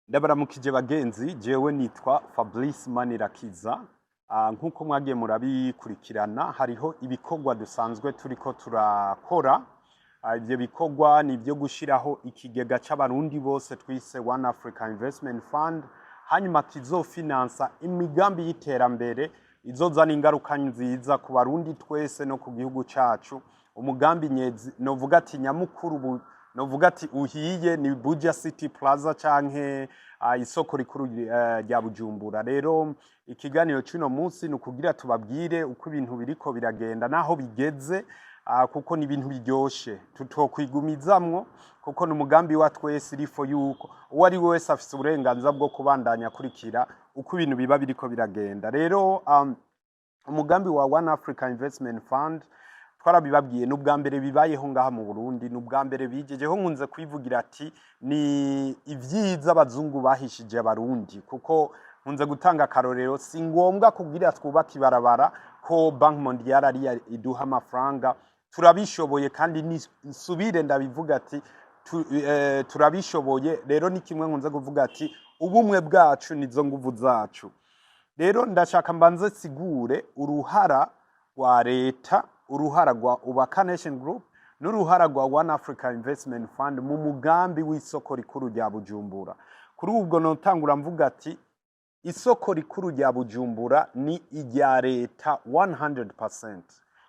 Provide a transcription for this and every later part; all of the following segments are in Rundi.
Ndabaramukije bagenzi, jewe nitwa Fabrice Manirakiza. Nk'uko mwagiye murabikurikirana, hariho ibikorwa dusanzwe turiko turakora. Ivyo bikorwa ni ivyo gushiraho ikigega c'Abarundi bose twise One Africa Investment Fund, hanyuma kizofinansa imigambi y'iterambere izozana ingaruka nziza ku Barundi twese no ku gihugu cacu. Umugambi nyezi novuga ati nyamukuru novuga ati uhiye ni Buja City Plaza canke isoko rikuru rya Bujumbura. Rero ikiganiro c'uno munsi ni ukugira tubabwire uko ibintu biriko biragenda naho bigeze, kuko ni ibintu biryoshe tutokwigumizamwo, kuko ni umugambi wa twese. Irifo yuko uwo ari we wese afise uburenganzira bwo kubandanya akurikira uko ibintu biba biriko biragenda. Rero umugambi wa One Africa Investment Fund, twarabibabwiye, ni ubwa mbere bibayeho ngaha mu Burundi, ni ubwa mbere bigejeho. Nkunze kwivugira ati ni ivyiza abazungu bahishije Abarundi, kuko nkunze gutanga akarorero: si ngombwa kugira twubake ibarabara ko Banque Mondiale ariyo iduha amafaranga. Turabishoboye, kandi nsubire ndabivuga ati turabishoboye. Rero ni kimwe nkunze kuvuga ati ubumwe bwacu nizo nguvu zacu. Rero ndashaka mbanze sigure uruhara rwa leta, uruhara rwa Ubaka Nation Group n'uruhara rwa One Africa Investment Fund mu mugambi w'isoko rikuru rya Bujumbura. Kuri ubwo notangura mvuga ati isoko rikuru rya Bujumbura ni irya leta 100%,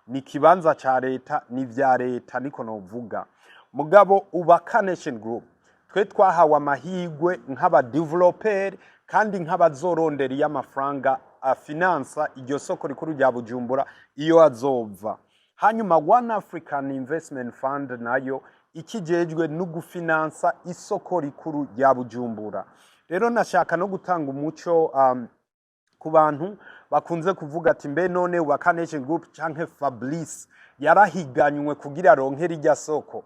ni ikibanza ca leta, ni vya leta, niko novuga. Mugabo Ubaka Nation Group, twe twahawe amahigwe nk'aba developer kandi nk'abazorondera iyo amafaranga afinansa iryo soko rikuru rya Bujumbura iyo azova. Hanyuma One African Investment Fund nayo ikijejwe no gufinansa isoko rikuru rya Bujumbura. Rero nashaka no gutanga umuco ku bantu bakunze kuvuga ati mbe none Ubaka Nation Group canke Fabrice yarahiganywe kugira aronke rirya soko?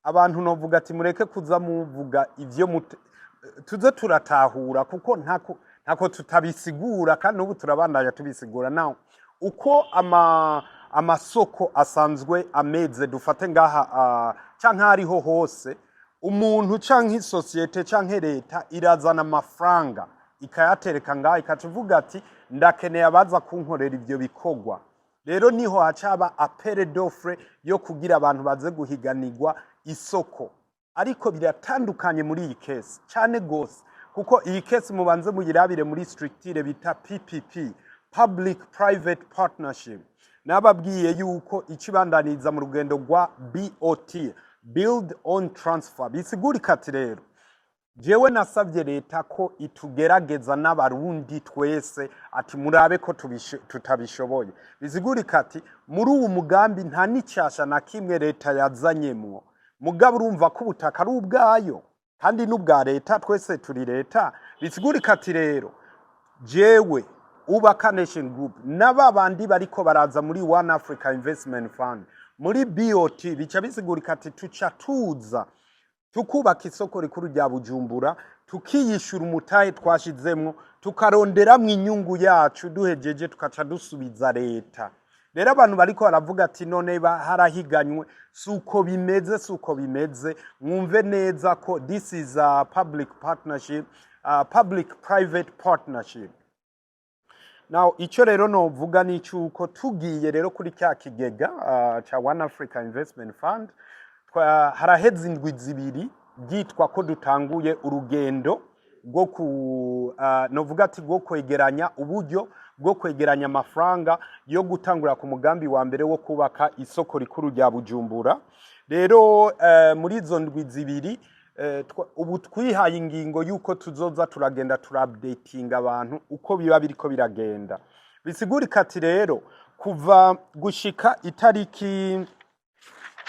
Abantu novuga ati mureke kuza muvuga ivyo tuze turatahura, kuko ntako tutabisigura, kandi n'ubu turabandanya tubisigura. Naho uko amasoko asanzwe ameze, dufate ngaha canke hariho hose, umuntu canke isosiyete canke leta irazana amafaranga ikayatereka ngaha, ikaca ati ndakeneye abaza kunkorera ivyo bikorwa. Rero niho hacaba appel d'offre yo kugira abantu baze guhiganirwa isoko. Ariko biratandukanye muri iyi case cyane gose, kuko iyi case mubanze muyirabire muri structure bita PPP, Public Private Partnership. Nababwiye yuko ikibandaniza mu rugendo rwa BOT, Build Own Transfer. Bisigurika ati rero jewe nasabye leta ko itugerageza n'Abarundi twese, ati murabe ko tutabishoboye. Bisigurika ati muri uwu mugambi nta n'icyasha na kimwe leta yazanyemwo. Mugabo urumva ko ubutaka ari ubwayo kandi n'ubwa leta, twese turi leta. Bisigurika ati rero jewe Ubaka Nation Group n'aba bandi bariko baraza muri One Africa Investment Fund muri BOT, bica bisigurika ati tuca tuza tukubaka isoko rikuru rya Bujumbura, tukiyishura umutahe twashizemwo, tukaronderamwo inyungu yacu, duhejeje tukaca dusubiza leta. Rero abantu bariko baravuga ati none harahiganywe, suko bimeze, suko bimeze. Mwumve neza ko this is a public partnership, public private partnership. Now icyo rero novuga ni cyuko tugiye rero kuri cya kigega ca One Africa Investment Fund, haraheze indwi 2 byitwa ko dutanguye urugendo rwo ku novuga ati rwo kwegeranya uburyo, bwo kwegeranya amafaranga yo gutangura ku mugambi wa mbere wo kubaka isoko rikuru rya Bujumbura. Rero muri izo ndwi 2 ubu twihaye ingingo yuko tuzoza turagenda turupdatinga abantu uko biba biriko biragenda. Bisigurika ati rero kuva gushika itariki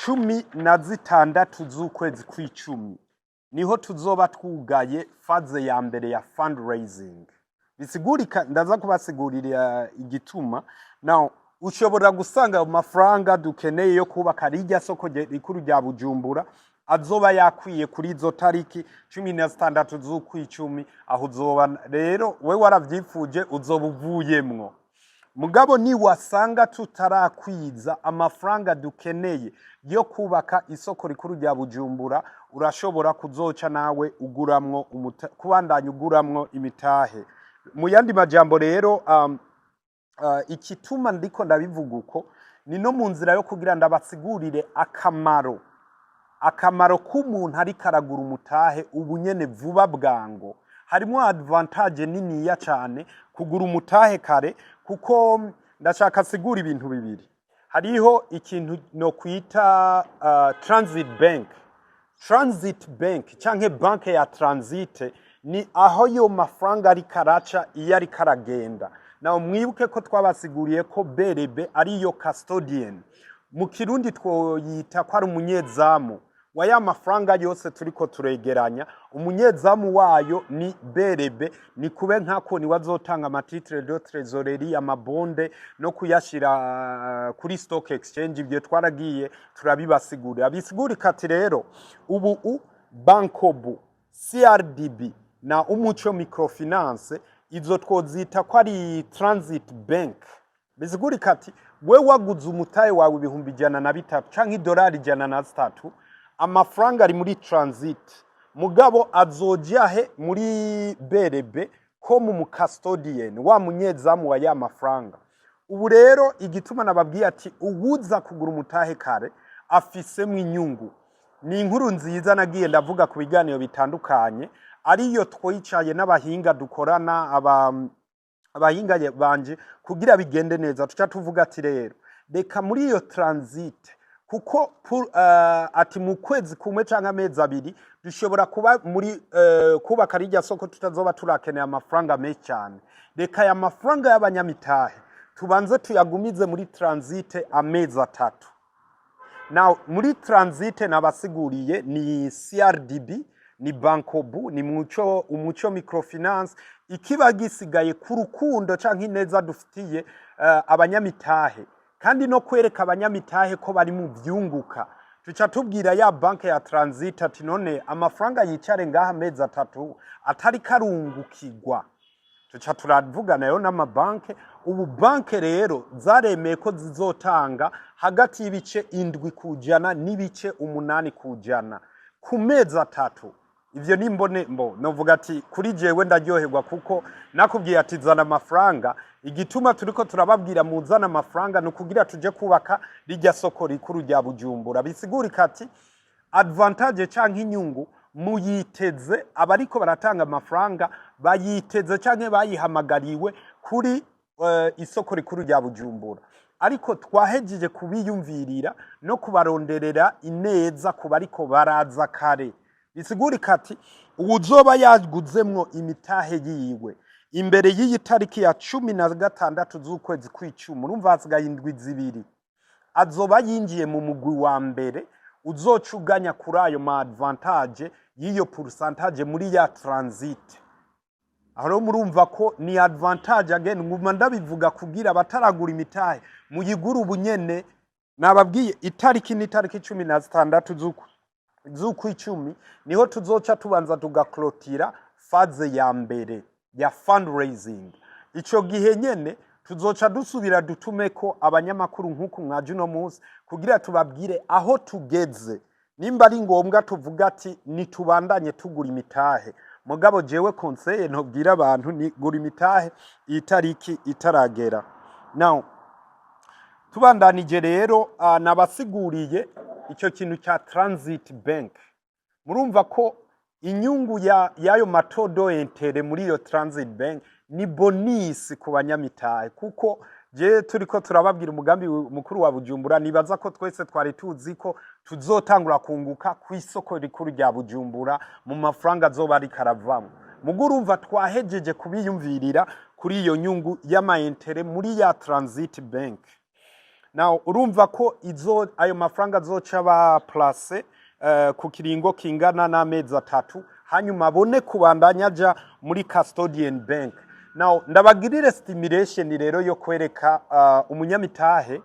16 z'ukwezi kw'icumi niho tuzoba twugaye phase ya mbere ya fundraising. Bisigurika, ndaza kubasigurira igituma. Now ushobora gusanga ayo mafaranga dukeneye yo kubaka rirya soko rikuru rya Bujumbura azoba yakwiye kuri izo tariki 16 z'ukwicumi. Aho uzoba rero we waravyifuje, uzoba uvuyemwo. Mugabo niwasanga tutarakwiza amafaranga dukeneye yo kubaka isoko rikuru rya Bujumbura, urashobora kuzoca nawe uguramwo kubandanya uguramwo imitahe. Mu yandi majambo rero, ikituma ndiko ndabivuga uko ni no mu nzira yo kugira ndabasigurire akamaro k'umuntu ariko aragura umutahe ubu nyene vuba bwango. Harimo avantage niniya cane kugura umutahe kare, kuko ndashaka sigura ibintu bibiri. Hariho ikintu no kwita transit bank. Transit bank canke banke ya transit ni aho yo mafaranga ariko araca iyo ariko aragenda. Nawe mwibuke ko twabasiguriye ko BRB ariyo custodian, mu Kirundi twoyita ko ari umunyezamu wa ya mafaranga yose turiko turegeranya. Umunyezamu wayo ni BRB, ni kube nkako niwe azotanga ama titres de trésorerie, ama bonds, no kuyashira kuri stock exchange. Ibyo twaragiye turabibasigurira. Bisigurika ati rero ubu Bancobu, CRDB na Umuco Microfinance, izo twozita ko ari transit bank. Bisigurika ati we waguze umutahe wawe 103,000 canke idolari 103, amafaranga ari muri transit, mugabo azoja he? Muri BRB ko mu custodian, wa munyezamu wa ya mafaranga. Ubu rero igituma nababwiye ati uwuza kugura umutahe kare afisemo inyungu, ni inkuru nziza nagiye ndavuga ku biganiro bitandukanye, ariyo twicaye n'abahinga dukorana, abahinga banje, kugira bigende neza. Tuca tuvuga ati rero reka muri iyo transit, kuko ati mu kwezi kumwe canke amezi 2 dushobora kuba muri kubaka rirya soko, tutazoba turakeneye amafaranga menshi cyane. Reka aya mafaranga y'abanyamitahe tubanze tuyagumize muri transit amezi 3. Now muri transit nabasiguriye ni CRDB, ni Bancobu, ni Umuco Microfinance. Ikiba gisigaye ku rukundo canke ineza dufitiye abanyamitahe, kandi no kwereka abanyamitahe ko bari mu vyunguka, tuca tubwira ya banke ya transit ati none amafaranga yicare ngaha amezi 3 atari karungukirwa. Tuca turavugana rero n'amabanke. Ubu banke rero zaremeye ko zizotanga hagati y'ibice 7% n'ibice 8% ku mezi 3. Ivyo nimbone mbo novuga ati kuri jewe ndaryoherwa, kuko nakubwiye ati zana amafaranga. Igituma turiko turababwira muzana amafaranga ni ukugira tuje kubaka rirya soko rikuru rya Bujumbura. Bisigurika ati avantage canke inyungu muyiteze, abariko baratanga amafaranga bayiteze canke bayihamagariwe kuri isoko rikuru rya Bujumbura. Ariko twahejeje kubiyumvirira no kubaronderera ineza ku bariko baraza kare. Bisigurika ati uwuzoba yaguzemwo imitahe yiwe imbere y'iyi tariki ya 16 z'ukwezi kw'icumi, urumva hasigaye indwi 2, azoba yinjiye mu mugwi wa mbere uzoca uganya kuri ayo ma avantage y'iyo pourcentage muri ya transit. Aho rero murumva ko ni avantage again. Nguma ndabivuga kugira abataragura imitahe muyigure ubunyene. Nababwiye itariki ni itariki 16 z'ukwicumi, niho tuzoca tubanza tugaklotira phase ya mbere ya fundraising. Ico gihe nyene tuzoca dusubira dutumeko abanyamakuru nk'uku mwaje uno munsi, kugira tubabwire aho tugeze, nimba ari ngombwa tuvuga ati nitubandanye tugura imitahe. Mugabo jewe conseil ntubwira abantu ni gura imitahe iyi tariki itaragera. Now tubandanije rero, nabasiguriye icyo kintu cya transit bank. Murumva ko inyungu ya y'ayo ma taux d'intérêt muri iyo transit bank ni bonus ku banyamitahe, kuko je turiko turababwira umugambi mukuru wa Bujumbura, nibaza ko twese twari tuzi ko tuzotangura kunguka ku isoko rikuru rya Bujumbura mu mafaranga azoba ariko aravamwo. Mugo urumva twahejeje kubiyumvirira kuri iyo nyungu y'ama intérêts muri ya transit bank. Now urumva ko izo ayo mafaranga azoca ba place ku kiringo kingana n'amezi 3, hanyuma abone kubandanya aja muri custodian bank. Now ndabagirire simulation rero yo kwereka umunyamitahe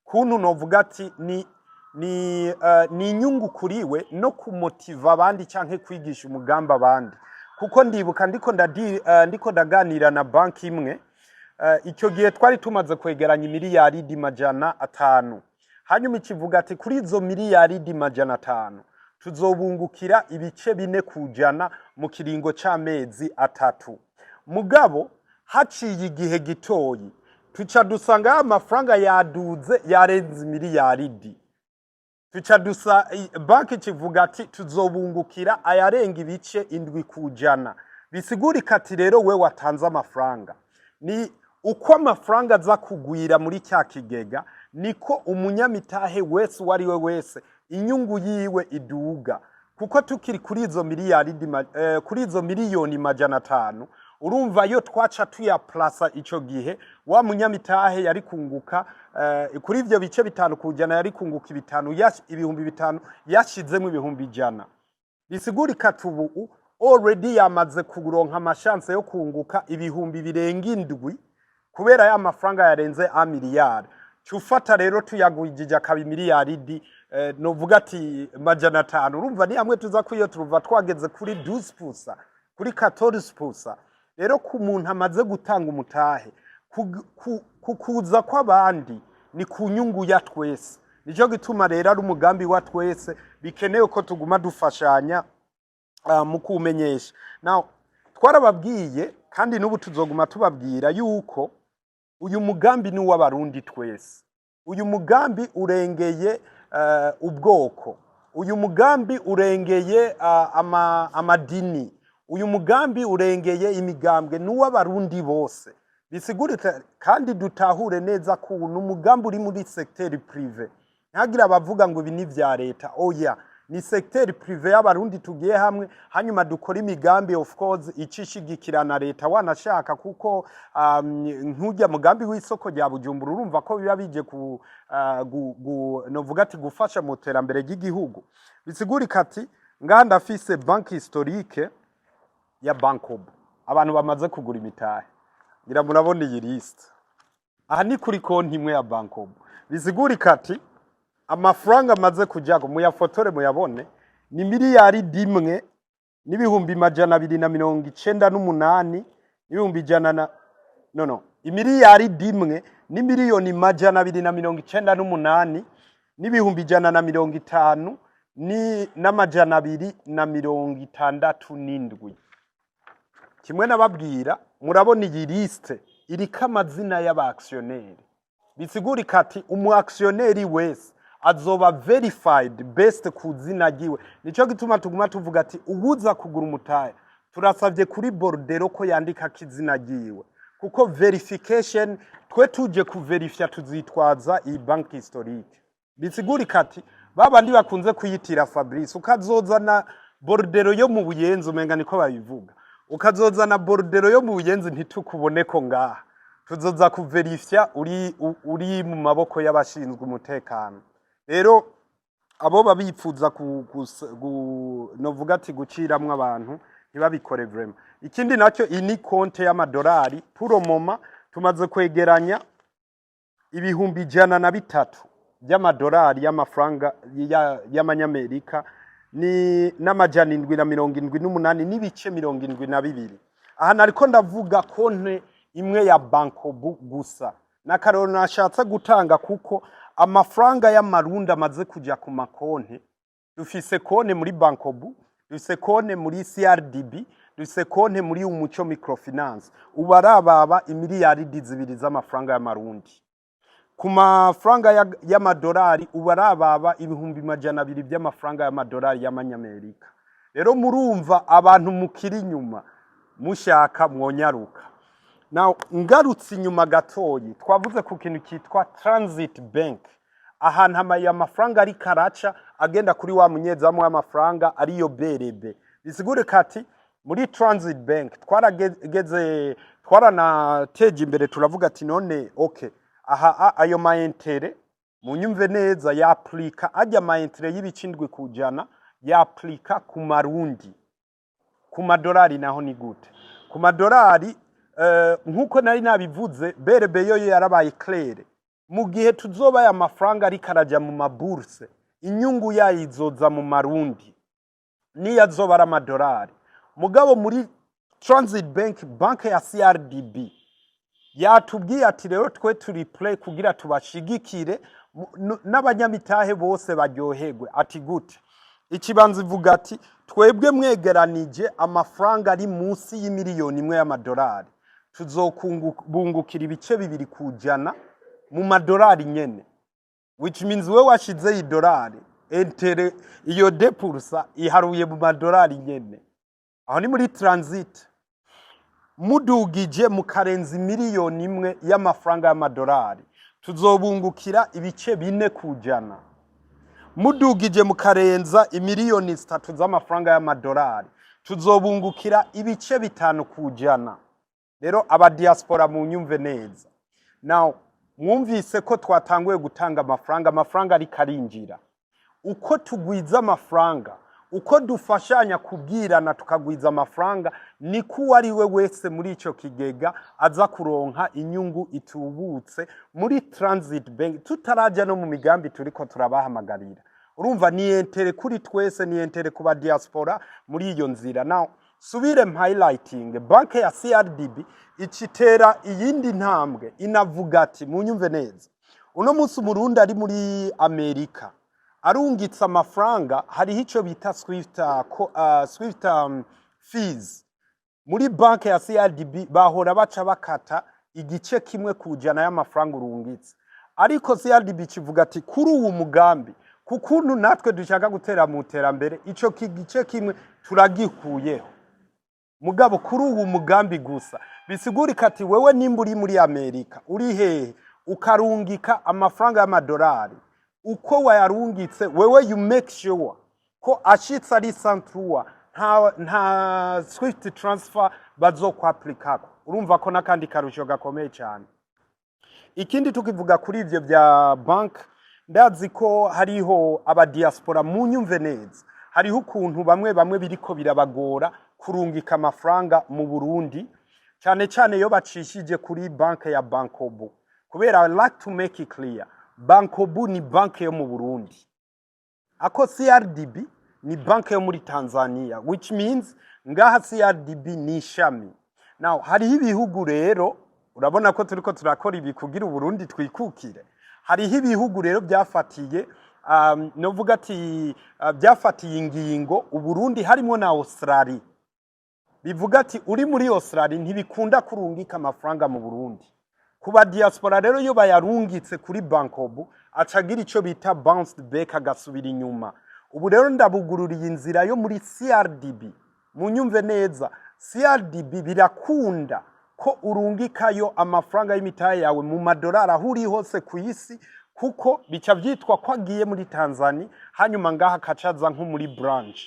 kuntu novuga ati ni inyungu kuriwe no kumotiva abandi canke kwigisha umugambi abandi, kuko ndibuka ndiko ndaganira na banki imwe. Icyo gihe twari tumaze kwegeranya imiliyaridi 500. Hanyuma ikivuga ati kuri izo miliyaridi 500 tuzobungukira 4% mu kiringo c'amezi 3. Mugabo haciye igihe gitoyi, tuca dusanga ya mafaranga yaduze, yarenze miliyaridi. Tuca dusa banki kivuga ati tuzobungukira ayarenga 7%. Bisigurika ati rero we watanze amafaranga, ni uko amafaranga aza kugwira muri cya kigega, niko umunyamitahe wese, uwo ari we wese, inyungu yiwe iduga. Kuko tukiri kuri izo miliyaridi kuri izo miliyoni 500, urumva yo twaca tuyaplasa ico gihe, wa munyamitahe yari kunguka kuri ivyo 5% yari kunguka ibitanu, 5,000 yashizemo 100,000. Bisigurika tubu already yamaze kuronka ama chance yo kunguka ibihumbi birenga indwi kubera ya mafaranga yarenze a miliyari. Cufata rero tuyagwijije akaba imiliyaridi novuga ati 500, urumva ni hamwe tuza kwiyo turuva twageze kuri 12%, kuri 14%. Rero ku muntu amaze gutanga umutahe, kukuza kw'abandi ni ku nyungu ya twese. Nico gituma rero ari umugambi wa twese, bikenewe ko tuguma dufashanya mu kuwumenyesha. Now, twarababwiye kandi n'ubu tuzoguma tubabwira yuko uyu mugambi ni uw'Abarundi twese. Uyu mugambi urengeye ubwoko, uyu mugambi urengeye amadini, uyu mugambi urengeye imigambwe, ni uw'Abarundi bose. Bisigurika kandi dutahure neza ko ubu ni umugambi uri muri secteur privé. Ntihagire abavuga ngo ibi ni vya leta. Oya, ni secteur privé y'Abarundi tugiye hamwe, hanyuma dukora imigambi, of course icishigikira na leta wanashaka, kuko nk'urya mugambi w'isoko rya Bujumbura, urumva ko biba bije ku novuga ati gufasha mu terambere ry'igihugu. Bisigurika ati ngaha ndafise banque historique ya Bancobu, abantu bamaze kugura imitahe. Ngira murabona iyi liste aha, ni kuri konti imwe ya Bancobu. Bisigurika ati amafaranga amaze kujyako, muyafotore muyabone, ni miliyari 1 n'ibihumbi 298 n'ibihumbi ijana na, no, imiliyari 1 n'imiliyoni 298 n'ibihumbi 150 ni n'267. Kimwe nababwira, murabona iyi liste iriko amazina y'aba actionnaire. Bisigurika ati umu actionnaire wese azoba verified based ku zina ryiwe. Nico gituma tuguma tuvuga ati uwuza kugura umutahe, turasavye kuri bordereau ko yandikako izina ryiwe, kuko verification, twe tuje kuverifya, tuzitwaza iyi banque historique. Bisigurika ati babandi bakunze kuyitira Fabrice, ukazozana bordereau yo mu Buyenzi, umenga niko babivuga, ukazozana bordereau yo mu Buyenzi ntitukuboneko ngaha, tuzoza kuverifya uri mu maboko y'abashinzwe umutekano. Rero abo babipfuza novuga ati guciramwo abantu, ntibabikore vraiment. Ikindi nacyo, iyi ni konte y'amadolari. Pour le moment tumaze kwegeranya 103,000 by'amadolari y'amafaranga y'amanyamerika ni n'778.72. Aha nariko ndavuga konte imwe ya Bancobu gusa, n'akarero nashatse gutanga, kuko amafaranga y'amarundi amaze kuja ku makonte, dufise konte muri Bancobu, dufise konte muri CRDB, dufise konte muri Umuco Microfinance, ubu arababa imiliyaridi 2 z'amafaranga y'amarundi. Ku mafaranga y'amadolari, ubu arababa 200,000 by'amafaranga y'amadolari y'amanyamerika. Rero murumva, abantu mukiri inyuma mushaka mwonyaruka. Now, ngarutse inyuma gatoyi, twavuze ku kintu cyitwa Transit Bank, ahantu amafaranga ariko araca agenda kuri wa munyezamu w'amafaranga, ariyo BRB. Bisigure kati muri Transit Bank twarageze, twaranateje imbere, turavuga ati none okay, aha ayo ma intérêt, munyumve neza, yaplika ajya ma intérêt y'7% yaplika ku marundi. Ku madolari naho ni gute? Ku madolari, nk'uko nari nabivuze, BRB yo yarabaye claire: mu gihe tuzoba aya mafaranga ariko araja mu ma bourse, inyungu yayo izoza mu marundi niyo azoba ari amadolari. Mugabo muri Transit Bank, banke ya CRDB Yatubwiye ati rero twe turi prêt kugira tubashigikire n'abanyamitahe bose baryoherwe. Ati gute? Ikibanza ivuga ati twebwe mwegeranije amafaranga ari munsi y'imiliyoni 1 y'amadolari, tuzokubungukira 2% mu madolari nyene, which means we washizeyo idolari, intérêt iyo 2% iharuye mu madolari nyene. Aho ni muri transit. Mudugije mukarenza imiliyoni 1 y'amafaranga y'amadolari, tuzobungukira 4%. Mudugije mukarenza imiliyoni 3 z'amafaranga y'amadolari, tuzobungukira 5%. Rero abadiaspora, munyumve neza. Now mwumvise ko twatanguye gutanga amafaranga, amafaranga ariko arinjira. Uko tugwiza amafaranga, uko dufashanya kubwirana tukagwiza amafaranga, niko uwo ari we wese muri ico kigega aza kuronka inyungu itubutse muri Transit Bank, tutaraja no mu migambi turiko turabahamagarira. Urumva ni intérêt kuri twese, ni intérêt ku ba diaspora muri iyo nzira. Now subire highlighting banke ya CRDB icitera iyindi ntambwe, inavuga ati munyumve neza, uno munsi Umurundi ari muri Amerika arungitse amafaranga, hariho ico bita Swift fees. Muri banke ya CRDB bahora baca bakata igice 1% y'amafaranga urungitse, ariko CRDB kivuga ati kuri uwu mugambi, kukuntu natwe dushaka gutera mu iterambere, ico gice kimwe turagikuyeho, mugabo kuri uwu mugambi gusa. Bisigurika ati wewe nimba uri muri Amerika, uri hehe, ukarungika amafaranga y'amadolari, uko wayarungitse wewe you make sure ko ashitse ari santrua, nta Swift transfer bazokwaplikako. Urumva ko n'akandi karusho gakomeye cyane. Ikindi tukivuga kuri ivyo bya bank, ndazi ko hariho abadiaspora, munyumve neza, hariho ukuntu bamwe bamwe biriko birabagora kurungika amafaranga mu Burundi, cyane cyane iyo bacishije kuri banke ya Bancobu. Kubera I like to make it clear, Bancobu ni banke yo mu Burundi, ako CRDB ni banke yo muri Tanzania, which means ngaha CRDB ni ishami. Now hariho ibihugu rero, urabona ko turiko turakora ibi kugira Uburundi twikukire, hariho ibihugu rero byafatiye novuga ati byafatiye ingingo Uburundi, harimo na Australia. Bivuga ati uri muri Australia ntibikunda kurungika amafaranga mu Burundi. Kuba diaspora rero, iyo bayarungitse kuri Bancobu, acagira ico bita bounced back, agasubira inyuma. Ubu rero ndabugururiye inzira yo muri CRDB. Munyumve neza, CRDB birakunda ko urungikayo amafaranga y'imitahe yawe mu madolari aho uri hose ku isi, kuko bica vyitwa ko agiye muri Tanzania, hanyuma ngaha akacaza nko muri branch.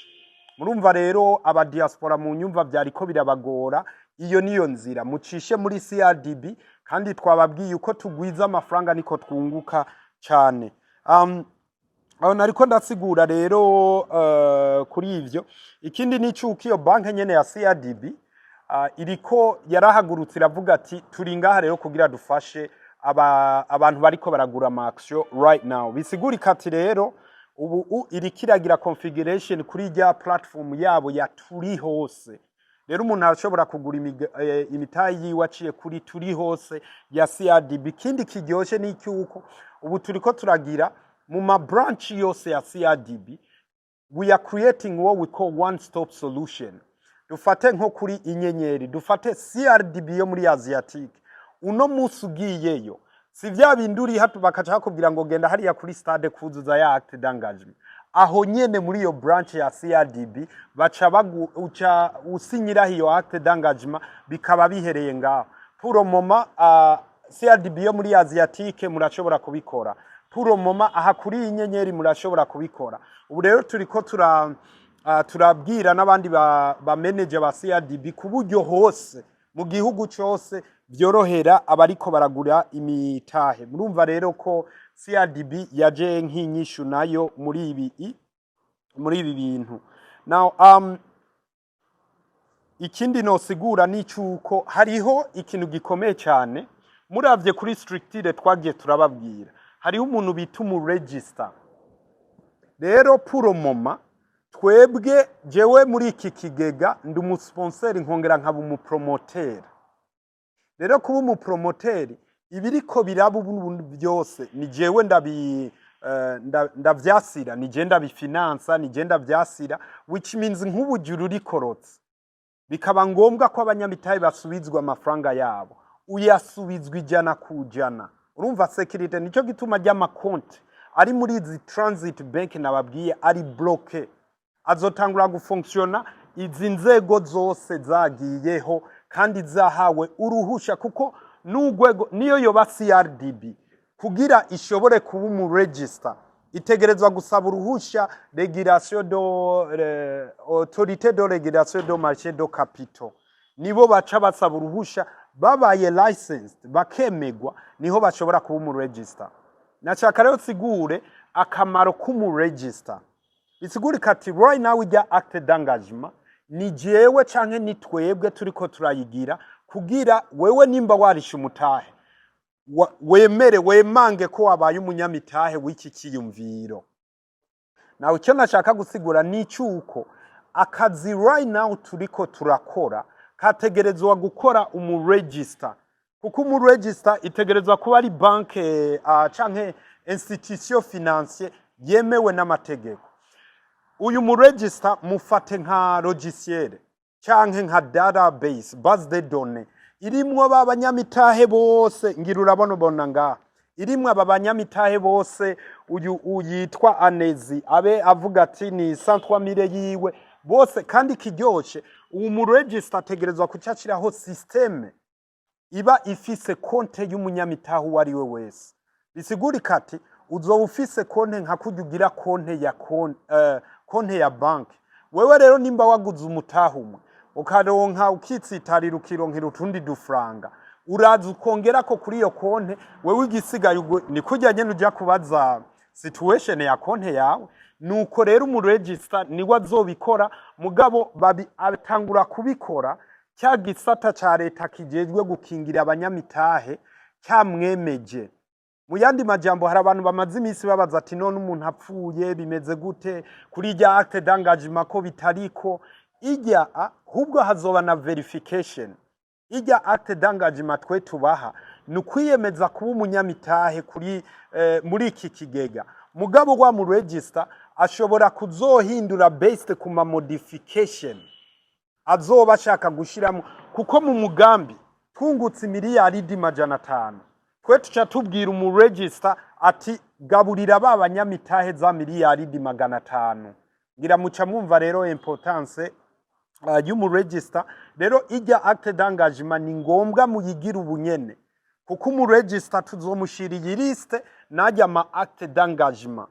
Murumva rero, abadiaspora mu nyumva, vyariko birabagora, iyo niyo nzira mucishe muri CRDB. Kandi twababwiye uko tugwiza amafaranga niko twunguka cyane. Aho nariko ndasigura rero kuri ivyo. Ikindi ni cyuko iyo banke nyene ya CRDB iriko yarahagurutse iravuga ati turi ngaha rero kugira dufashe abantu bariko baragura ama action right now. Bisigurika ati rero ubu iriko iragira configuration kuri rya platform yabo ya Turi Hose. Rero umuntu arashobora kugura imitahe yiwe aciye kuri Turi Hose ya CRDB. Ikindi kiryoshe ni icyuko ubu turiko turagira mu ma branch yose ya CRDB, we are creating what we call one stop solution. Dufate nko kuri Inyenyeri, dufate CRDB yo muri Asiatique, uno munsi ugiyeyo si vya bindi uri hatu bakaca bakubwira ngo genda hariya kuri stade kuzuza ya acte d'engagement. Aho nyene muri iyo branch ya CRDB baca bagu uca usinyiraho iyo acte d'engagement, bikaba bihereye ngaho. Pour le moment CRDB yo muri Asiatique murashobora kubikora, pour le moment aha kuri iyi Nyenyeri murashobora kubikora. Ubu rero turiko turabwira n'abandi ba manager ba CRDB ku buryo hose mu gihugu cyose byorohera abariko baragura imitahe. Murumva rero ko CRDB yaje nk'inyishu nayo muri ibi bintu. Now ikindi nosigura ni cyuko hariho ikintu gikomeye cyane. Muravye kuri structure twagiye turababwira, hariho umuntu bita umu register. Rero pour le moment twebwe, jewe muri iki kigega ndi umusponsor, nkongera nkaba umupromoteur. Rero kuba umupromoteur, ibiriko biraba ubu byose ni jewe ndavyasira, ni je ndabifinansa, ni je ndavyasira, which means nk'ubu juru rikorotse, bikaba ngombwa ko abanyamitahe basubizwa amafaranga yabo, uyasubizwa 100%. Urumva sécurité. Nicyo gituma ry'amakonti ari muri izi transit bank nababwiye ari bloqué, azotangura gufonctionna izi nzego zose zagiyeho kandi zahawe uruhusha, kuko n'urwego niyo yoba CRDB, kugira ishobore kuba umu register itegerezwa gusaba uruhusha régulation de autorité de régulation de marché de capitaux. Nibo baca basaba uruhusha, babaye licensed, bakemegwa, niho bashobora kuba umu register. Nashaka rero sigure akamaro k'umu register. Bisigurika ati right now ijya acte d'engagement ni jewe canke ni twebwe turiko turayigira kugira wewe nimba warisha umutahe wemere wemange ko wabaye umunyamitahe w'iki kiyumviro. Nawe icyo nashaka gusigura ni icyuko akazi right now turiko turakora kategerezwa gukora umuregister, kuko umuregister itegerezwa kuba ari banke canke institution financier yemewe n'amategeko. Uyu muregister mufate nka logiciel canke nka database, base de données, irimwo ba banyamitahe bose. Ngira urabona, ubona ngaha irimwo aba banyamitahe bose. Uyu uyitwa Anezi abe avuga ati ni 103 mille yiwe bose. Kandi kiryoshe, uwo muregister ategerezwa kucashiraho système iba ifise konte y'umunyamitahe uwo ari we wese. Bisigurika ati uzoba ufise konte nka kurya ugira konte ya banki. Wewe rero nimba waguze umutahe umwe, ukaronka, ukitsitarira, ukironkera utundi dufaranga, uraza ukongerako kuri iyo konte. Wewe igisigaye ni kurya nyene uja kubaza situation ya konte yawe. Nuko rero umuregister niwe azobikora, mugabo babi atangura kubikora cya gisata ca leta kijejwe gukingira abanyamitahe cyamwemeje. Mu yandi majambo, hari abantu bamaze iminsi babaza ati: "None umuntu apfuye bimeze gute kuri irya acte d'engagement ko bitariko ijya?" Ahubwo hazoba na verification. Ijya acte d'engagement twe tubaha ni ukwiyemeza kuba umunyamitahe kuri muri iki kigega, mugabo wa mu register ashobora kuzohindura based ku ma modification azoba ashaka gushiramo, kuko mu mugambi twungutse miliyaridi 500, twe tuca tubwira umuregister ati: "Gaburira ba banyamitahe za miliyaridi 500." Ngira muca mwumva rero importance y'umuregister. Rero ijya acte d'engagement ni ngombwa muyigira ubunyene, kuko umuregister tuzomushira iyi liste najya ama acte d'engagement.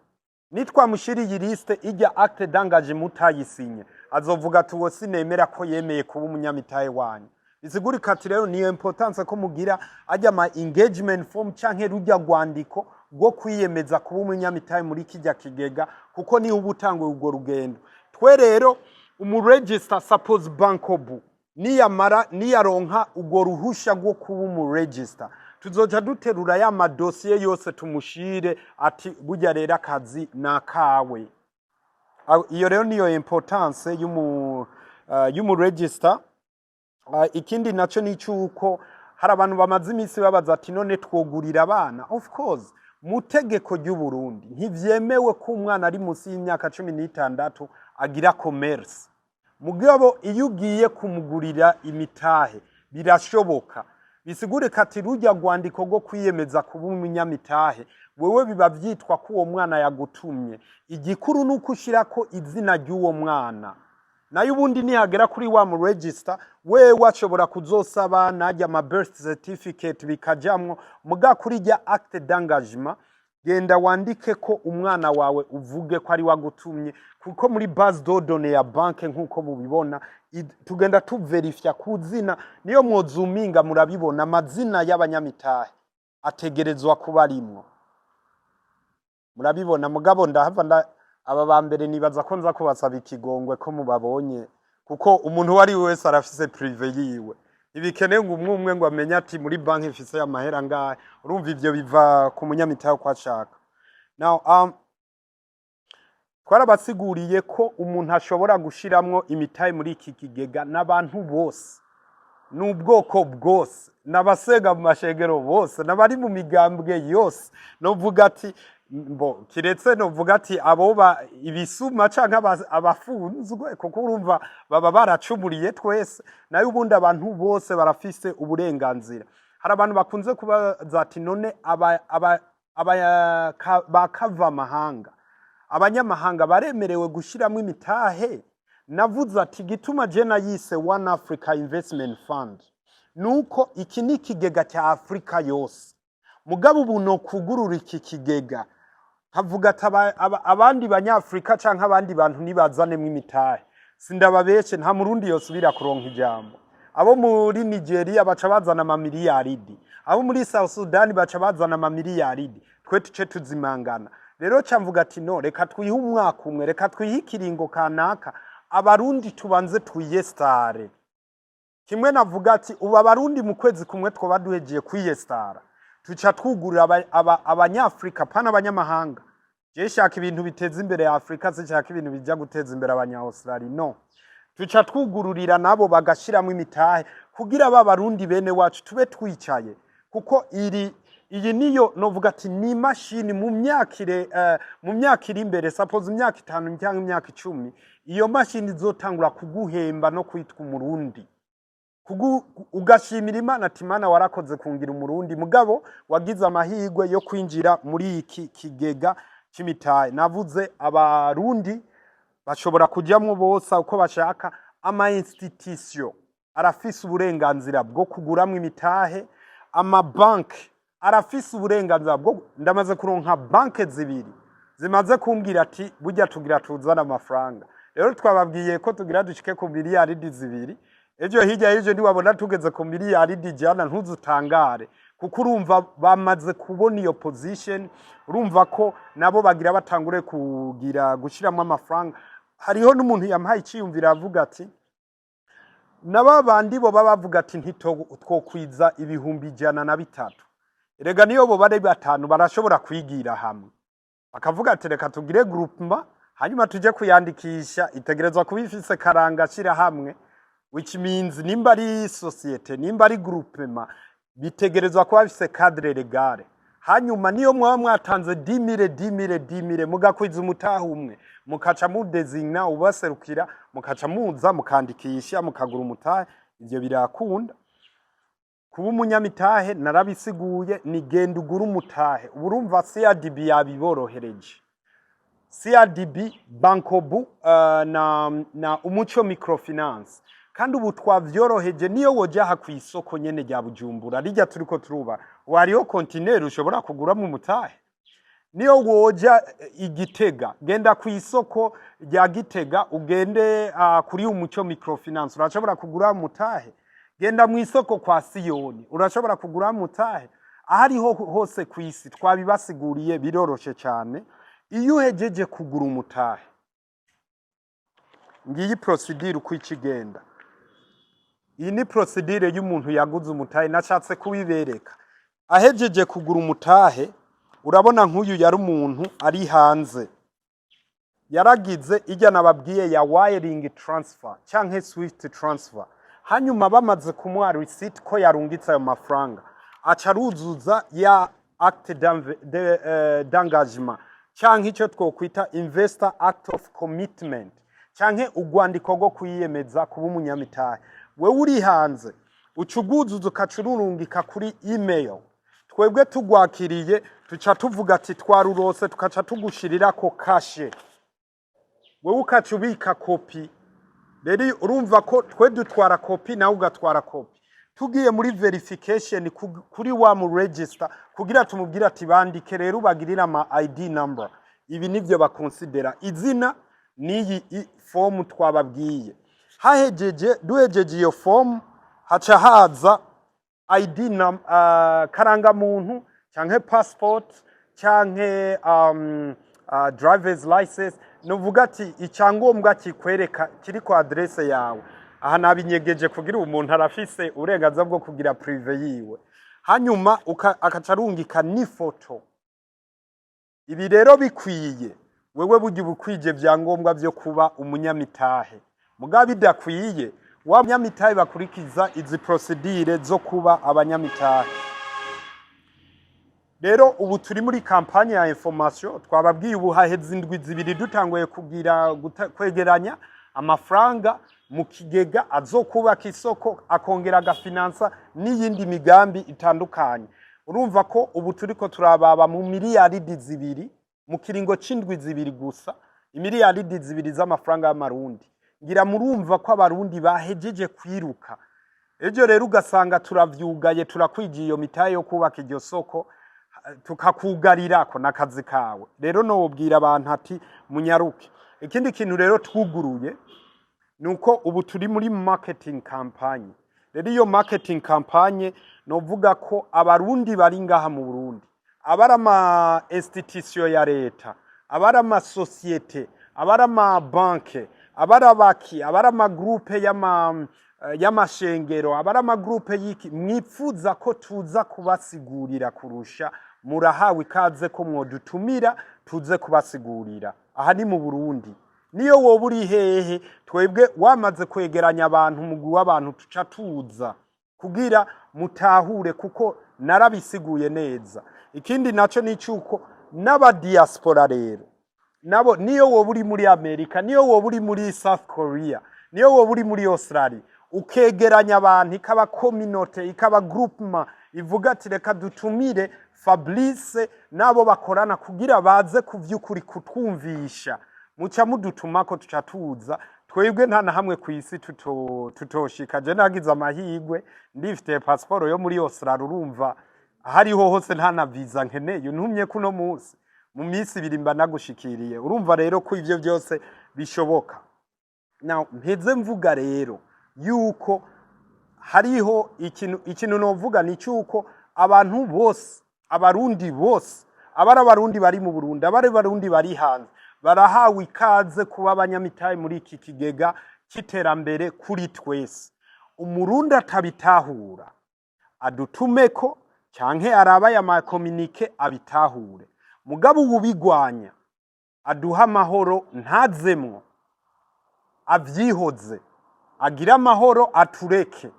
Nitwamushira iyi liste, ijya acte d'engagement utayisinye azovuga ati: "Uwo sinemera ko yemeye kuba umunyamitahe wanyu." Bisigurika ati rero niyo importance ko mugira ajya ama engagement form canke rujya rwandiko rwo kwiyemeza kuba umunyamitahe muri kijya kigega, kuko niho uba utanguye urwo rugendo. Twe rero umuregister, suppose Bancobu niyamara niyaronka urwo ruhusha rwo kuba umuregister, tuzoca duterura ya madosiye yose tumushire ati: "Burya rero akazi ni akawe." Iyo rero niyo importance y'umuregister. Ikindi naco ni cyuko hari abantu bamaze iminsi babaza ati: "None twogurira abana?" Of course, mu tegeko ry'u Burundi ntivyemewe ko umwana ari munsi y'imyaka 16 agira commerce, mugabo iyo ugiye kumugurira imitahe birashoboka. Bisigurika ati rujya rwandiko rwo kwiyemeza kuba umunyamitahe, wewe biba vyitwa ko uwo mwana yagutumye. Igikuru ni uko ushirako izina ry'uwo mwana. Nayo ubundi nihagera kuri wa mu register, wewe ashobora kuzosaba najya ama birth certificate bikajamwo, muga kuri rya acte d'engagement genda wandike ko umwana wawe, uvuge ko ari wagutumye, kuko muri base de données ya banke, nk'uko mubibona, tugenda tuverifya ku zina. Niyo mwozuminga murabibona, amazina y'abanyamitahe ategerezwa kuba arimwo, murabibona. Mugabo ndahava aba ba mbere nibaza ko nza kubasaba ikigongwe ko mubabonye, kuko umuntu uwo ari we wese arafise privé yiwe. Ntibikeneye ngo umwe umwe ngo amenye ati muri banki ifise amahera ngahe. Urumva ivyo biva ku munyamitahe uko ashaka. Now, twarabasiguriye ko umuntu ashobora gushiramwo imitahe muri iki kigega n'abantu bose, n'ubwoko bwose, n'abasenga mu mashengero bose, n'abari mu migambwe yose. Novuga ati mbo kiretse novuga ati aboba ibisuma canke abafunzwe, kuko urumva baba baracumuriye twese. Nayo ubundi abantu bose barafise uburenganzira. Hari abantu bakunze kubaza ati: "None aba bakava amahanga, abanyamahanga baremerewe gushiramwo imitahe?" Navuze ati gituma je nayise One Africa Investment Fund nuko iki ni ikigega cya Afrika yose. Mugabo ubu no kugurura iki kigega nkavuga ati abandi banyafrika canke abandi bantu nibazanemo imitahe, sindababeshe, nta Murundi yosubira kuronka ijambo. Abo muri Nigeria baca bazana amamiliyaridi, abo muri South Sudan baca bazana amamiliyaridi, twe tuce tuzimangana. Rero ca mvuga ati: "No, reka twihe umwaka umwe, reka twihe ikiringo kanaka, Abarundi tubanze twiyesitare." Kimwe navuga ati ubu Abarundi mu kwezi kumwe twoba duhejeje kwiyesitara, tuca twugurura Abanyafrika, pana abanyamahanga. Je shaka ibintu biteza imbere Afrika, sinshaka ibintu bija guteza imbere abanya-Australia. No tuca twugururira nabo bagashiramwo imitahe kugira ba Barundi bene wacu tube twicaye, kuko iri iyi niyo novuga ati ni imashini mu myaka iri imbere, suppose imyaka 5 cyangwa imyaka 10, iyo mashini izotangura kuguhemba no kwitwa Umurundi. Ugashimira Imana ati: "Imana, warakoze kungira Umurundi." Mugabo wagize amahirwe yo kwinjira muri iki kigega c'imitahe. Navuze Abarundi bashobora kujyamwo bose uko bashaka. Ama institution arafise uburenganzira bwo kuguramwo imitahe, amabanki arafise uburenganzira bwo. Ndamaze kuronka banke zibiri zimaze kumbwira ati: "Burya tugira tuzane amafaranga." Rero twababwiye ko tugira dushike ku miliyaridi 2. Ejo hirya y'ejo ntiwabona tugeze ku miliyaridi 100, ntuzutangare, kuko urumva bamaze kubona iyo position. Urumva ko nabo bagira batangure kugira gushiramo amafaranga. Hariho n'umuntu yampaye iciyumviro, avuga ati naba bandi bo baba bavuga ati ntitwokwiza 103,000. Erega niyo bo bari batanu barashobora kwigira hamwe bakavuga ati: "Reka tugire groupement, hanyuma tuje kuyandikisha." Itegerezwa kuba ifise karanga hamwe, which means nimba ari société, nimba ari groupement, bitegerezwa kuba bifise cadre légal. Hanyuma niyo mwaba mwatanze 10 000, 10 000, 10 000, mugakwiza umutaha umwe, mukaca mudesigna ubaserukira, mukaca muza mukandikisha, mukagura umutahe, ivyo birakunda. Kuba umunyamitahe narabisiguye, ni genda ugure umutahe. Ubu urumva CRDB yabiborohereje, CRDB, Bancobu na Umuco Microfinance. Kandi ubu twavyoroheje, niyo woja aha kw'isoko nyene rya Bujumbura rijya turiko turuba, wariho kontineri ushobora kuguramo umutahe. Niyo woja Igitega, genda ku isoko rya Gitega, ugende kuri Umuco Microfinance, urashobora kugura umutahe. Genda mu isoko kwa Siyoni, urashobora kugura umutahe. Ahariho hose ku isi twabibasiguriye, biroroshe cyane. Iyo uhejeje kugura umutahe, ngiyi procédure uko ikigenda. Iyi ni procédure y'umuntu yaguze umutahe, nashatse kubibereka. Ahejeje kugura umutahe, urabona nk'uyu yari umuntu ari hanze, yaragize ijya nababwiye ya wiring transfer canke SWIFT transfer. Hanyuma bamaze kumuha receipt ko yarungitse ayo mafaranga, aca aruzuza ya acte d'engagement canke icyo twokwita investor act of commitment canke urwandiko rwo kwiyemeza kuba umunyamitahe. Wewe uri hanze uca uguzuza, ukaca ururungika kuri email. Twebwe tugwakiriye tuca tuvuga ati twarurose, tukaca tugushirirako kashe, wewe ukaca ubika kopi. Rero urumva ko twe dutwara kopi, nawe ugatwara kopi. Tugiye muri verification kuri wa mu register kugira tumubwire ati bandike rero ubagirire ama ID number. Ibi nivyo bakonsidera, izina n'iyi form twababwiye. Hahejeje, duhejeje iyo form, haca haza ID karangamuntu canke passport canke driver's license, nuvuga ati icyangombwa kikwereka kiri ku adresse yawe. Aha nabinyegeje kugira umuntu arafise uburenganzira bwo kugira privé yiwe. Hanyuma akaca arungika n'ifoto. Ibi rero bikwiye, wewe burya uba ukwije vyangombwa vyo kuba umunyamitahe. Mugabo bidakwiye, W'abanyamitahe bakurikiza izi procédures zo kuba abanyamitahe. Rero ubu turi muri campagne ya information. Twababwiye, ubu haheze indwi 2 dutanguye kugira kwegeranya amafaranga mu kigega azokubaka isoko, akongera agafinansa n'iyindi migambi itandukanye. Urumva ko ubu turiko turababa mu miliyaridi 2 mu kiringo c'indwi 2 gusa, imiliyaridi 2 z'amafaranga y'amarundi. Ngira murumva ko abarundi bahejeje kwiruka. Ejo rero ugasanga turavyugaye, turakwigiye iyo mitahe yo kubaka iryo soko, tukakugarirako n'akazi kawe. Rero nobwira abantu ati munyaruke. Ikindi kintu rero twuguruye nuko ubu turi muri marketing campagne. Rero iyo marketing campagne, novuga ko abarundi bari ngaha mu Burundi, abari ama institution ya leta, abari amasosiyete, abari amabanke, abari abaki, abari amagroupe y'amashengero, abari amagroupe y'iki, mwipfuza ko tuza kubasigurira kurusha, murahawe ikaze ko mwodutumira tuze kubasigurira. Aha ni mu Burundi, niyo woba uri hehe, twebwe wamaze kwegeranya abantu, umugwi w'abantu, tuca tuza kugira mutahure, kuko narabisiguye neza. Ikindi naco ni cyuko n'abadiaspora rero nabo, niyo woba uri muri Amerika, niyo woba uri muri South Korea, niyo woba uri muri Australia, ukegeranya abantu, ikaba communauté, ikaba groupement ivuga ati reka dutumire Fabrice n'abo bakorana kugira baze ku vy'ukuri kutwumvisha, muca mudutumako, tuca tuza. Twebwe nta na hamwe ku isi tutoshika. Je nagize amahirwe, ndifite pasiporo yo muri Australia. Urumva, ahariho hose nta na visa nkeneye. Untumye kuno munsi, mu minsi 2 mba nagushikiriye. Urumva rero ko ivyo byose bishoboka. Now mpeze mvuga rero yuko hariho ikintu novuga ni cyuko abantu bose, abarundi bose, abari abarundi bari mu Burundi, abari abarundi bari hanze, barahawe ikaze kuba abanyamitahe muri iki kigega cy'iterambere kuri twese. Umurundi atabitahura adutumeko canke araba aya macommuniqué abitahure. Mugabo uwubigwanya aduha amahoro, ntazemwo, avyihoze, agire amahoro, atureke,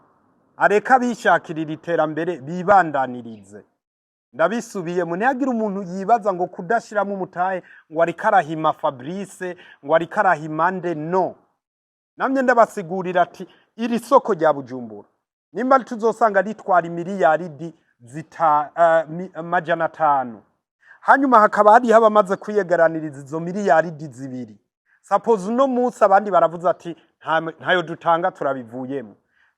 areke abishakirira iterambere bibandanirize. Ndabisubiyemo, ntihagire umuntu yibaza ngo kudashiramo umutahe ngo ariko arahima Fabrice, ngo ariko arahima nde. No namye ndabasigurira ati iri soko rya Bujumbura, nimba tuzosanga ritwara imiliyaridi 500, hanyuma hakaba hariho abamaze kwiyegeraniriza izo miliyaridi 2, suppose uno munsi abandi baravuze ati ntayo dutanga, turabivuyemo,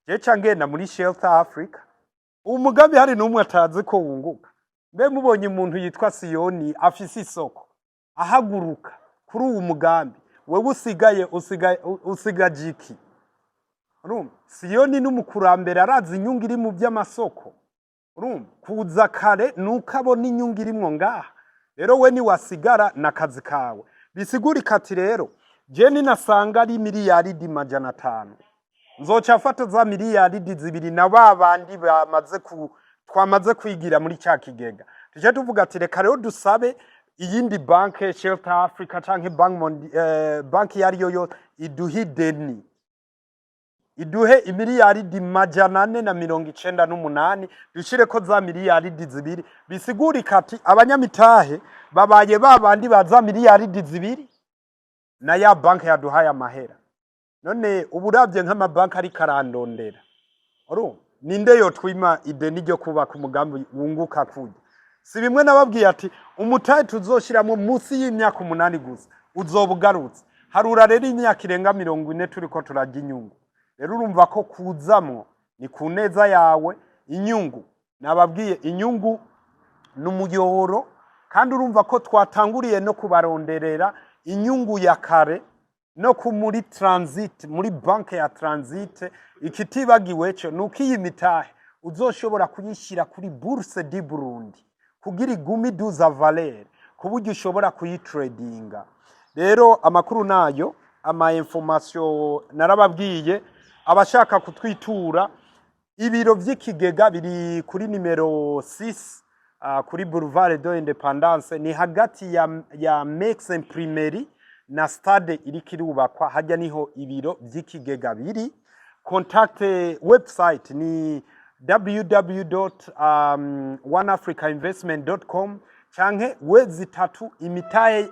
je ca ngenda muri Shelter Africa. Umugambi hari n'umwe atazi ko wunguka? Mbe mubonye umuntu yitwa Siyoni afise isoko ahaguruka kuri uwu mugambi, wewe usigaye usigaje iki? Urumva, Siyoni n'umukurambere, arazi inyungu iri mu by'amasoko. Urumva, kuza kare nuko abona inyungu irimwo ngaha. Rero we niwasigara n'akazi kawe. Bisigurika ati rero je ninasanga ari miliyaridi 500, nzoca afata za miliyaridi 2 na ba bandi bamaze ku twamaze kwigira muri cya kigega, tuje tuvuga ati reka rero dusabe iyindi banke, Shelter Africa canke banki iyo ariyo yose, iduhe ideni, iduhe imiliyaridi 498, dushireko za miliyaridi 2. Bisigurika ati abanyamitahe babaye ba bandi ba za miliyaridi 2 na ya banki yaduhaye amahera. None ubu uravye nk'amabanki ariko arandondera, urumva ninde yotwima ideni ryo kubaka umugambi wunguka kurya? Si bimwe nababwiye ati umutahe tuzoshiramo munsi y'imyaka 8 gusa uzoba ugarutse? Harura rero imyaka irenga 40 turiko turarya inyungu. Rero urumva ko kuzamwo ni ku neza yawe. Inyungu nababwiye, inyungu ni umuyoboro, kandi urumva ko twatanguriye no kubaronderera inyungu ya kare no ku muri transit, muri banke ya transit. Ikitibagiwe cyo nuko iyi mitahe uzoshobora kuyishyira kuri Bourse du Burundi kugira igume iduza valeur, ku buryo ushobora kuyitradinga. Rero amakuru nayo, ama information narababwiye. Abashaka kutwitura, ibiro vy'ikigega biri kuri nimero 6 kuri Boulevard de l'Indépendance, ni hagati ya Mex Imprimerie na stade iriko irubakwa. Hajya niho ibiro vy'ikigega biri. Contact, website ni www.oneafricainvestment.com canke w3 imitahe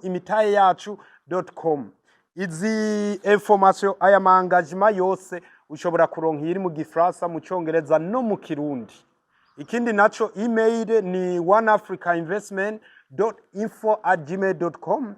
#imitaheyacu.com. Izi information, aya ma engagement yose ushobora kuronka iri mu Gifaransa, mu Congereza no mu Kirundi. Ikindi naco, email ni oneafricainvestment.info@gmail.com.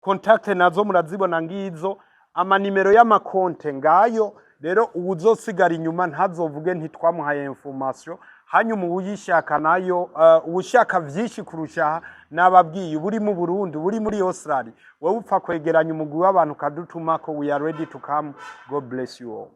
Contact nazo murazibona ngizo, amanimero y'amakonte ngayo. Rero uwuzosigara inyuma ntazovuge ntitwamuhaye information. Hanyuma uwuyishaka nayo, uwushaka vyinshi kurusha, nababwiye, uburi mu Burundi, uburi muri Australia, wowe upfa kwegeranya umugwi w'abantu ukadutumako. We are ready to come. God bless you all.